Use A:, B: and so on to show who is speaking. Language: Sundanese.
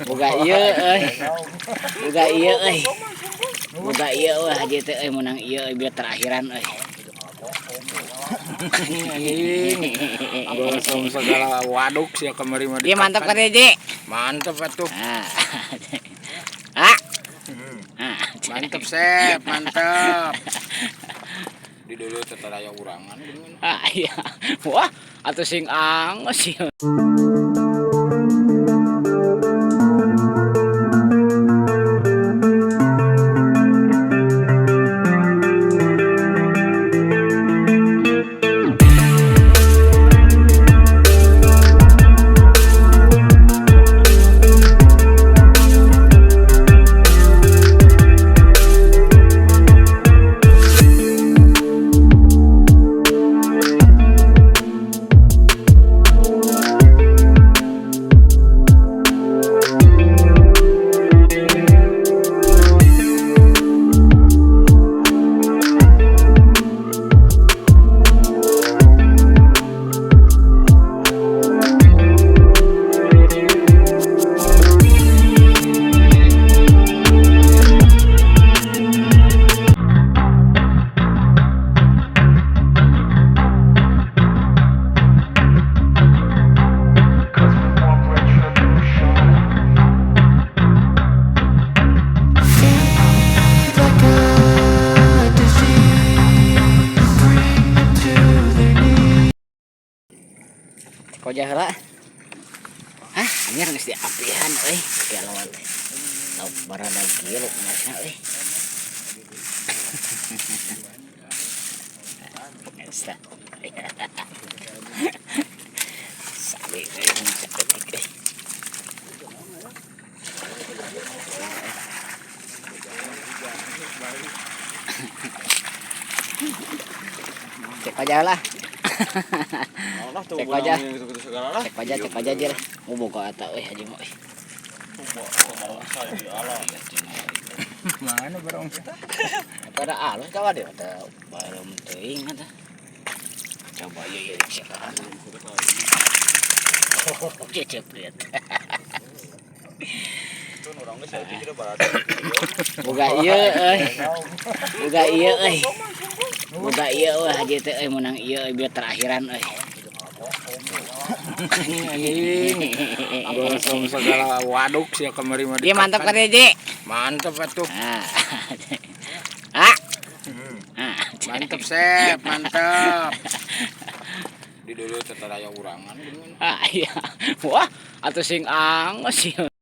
A: Boga ieu euy. Boga ieu euy. Boga ieu euy haji teh euy menang ieu euy biar terakhiran euy.
B: Anjing. Gosong segala waduk sih kamari mah.
A: Iya mantap kan Ji?
B: Mantap atuh.
A: Ah. Ah. Ah.
B: Mantap Sep, mantap. Di dulu tetep aya urangan geuning.
A: Ah iya. Wah, atuh sing angus sih. Kojah heula. Hah, anjir geus diapihan euy, kelot. Lauk barada gieu masna euy. Eta. Sabi euy saketik euy. Cek aja lah. Cek aja. Cek aja jir. Mau boga eta euy haji mah euy.
B: Mana barang?
A: Pada alus kawa deh, ada baru teuing eta. Coba ieu ieu siapa. Cecep lihat. Boga ieu euy. Boga ieu euy. Boga ieu euy haji teh euy menang ieu euy biar terakhiran euy.
B: Anjing. Gosong segala waduk sih kamari mah.
A: Iya mantap kan Ji?
B: Mantap atuh.
A: Ah. Ah. Ah.
B: Mantap Sep, mantap. Di dulu tetep aya urangan geuning.
A: Ah iya. Wah, atuh sing angus sih.